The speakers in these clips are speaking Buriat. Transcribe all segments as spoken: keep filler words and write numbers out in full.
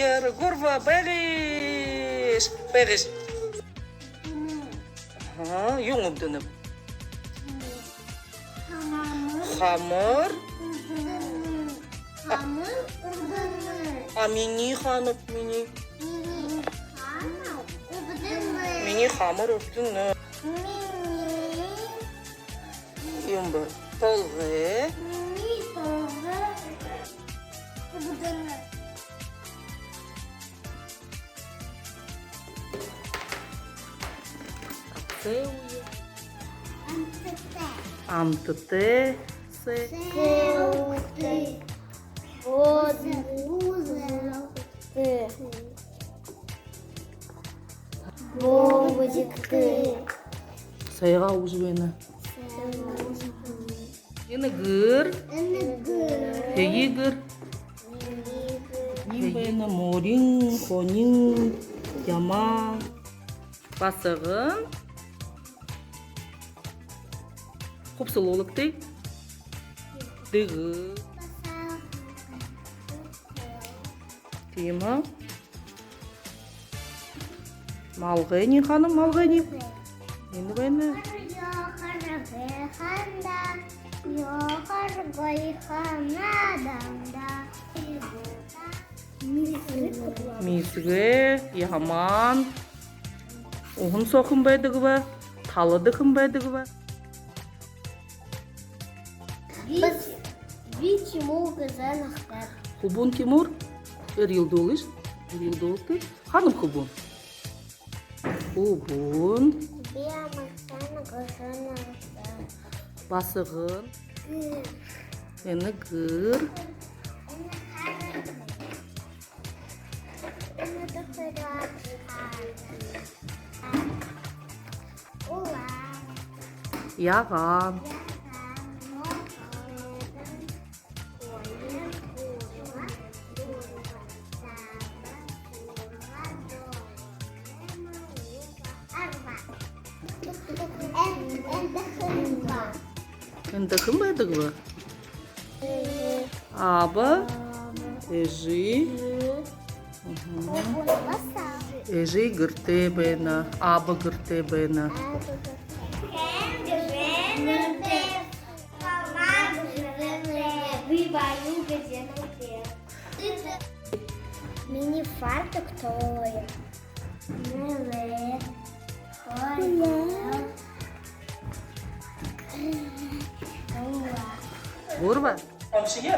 Гурба, байгыш, байгыш. Ага, юун үбдэнэб? Хамар. Хамар үбдэнэ. А минии хаанаб, минии? Минии хамар үбдэнэ. Минии хамар үбдэнэ. Минии юун бэ? Толгой. Минии толгой үбдэнэ. Сэ үе. Амтатай. Амтатай. Сэ. Сэ үгтэй. Бозой. Бозой үгтэй. Бободигтэй. Сайгаа үгэжэ байна. Сайгаа үгэжэ байна. Энэ гэр. Энэ гэр. Һэеы гэр. Һэеы гэр. Һэеы байна. Морин, хонин, ямаан. Басаган. Хубсалуулагты. Дэгэл. Тиимэ. Малгайнь хаанаб, малгайнь? Энэ байна. Ёохор гайхамда, ёохор гайхамда. Миисгэй, ямаан. Уһан соо хэн байдаг бэ? Талада хэн байдаг бэ? Би, би Тимур гэжэ нэртэйб. Хүбүүн Тимур? Эрьелдүүлыш. Эрьелдүүлэгты. Хаанаб хүбүүн? Хүбүүн. Би Амархан гэжэ нэртэйб. Басаган. Гэр. Энэ гэр. Энэ хара. Энэ дохироо. Улаан. Ягаан. Эндэ хэн байдаг бэ? Аба, эжы. Мгм. Эжы гэртээ байна, аба гэртээ байна. Минии фартук толгой. Нэлээд. Хоёр. Гурба. Вообще,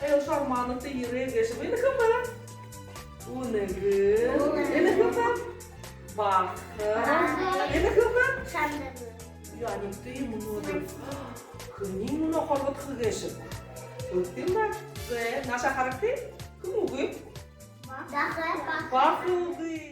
Эй, ошоо, манайда ерээ гээшэ. Энэ хэн бэ? Үнэгэн. Энэ хэн бэ? Баха. Энэ хэн бэ? Шандаган. Яа, нигтэ юм мүнөөдэр. Хэниинь мүнөө хоргодохо гээшэб? Үгы юм даа. Зэ, наашаа харагты. Хэн үгы? Баха. Баха үгы.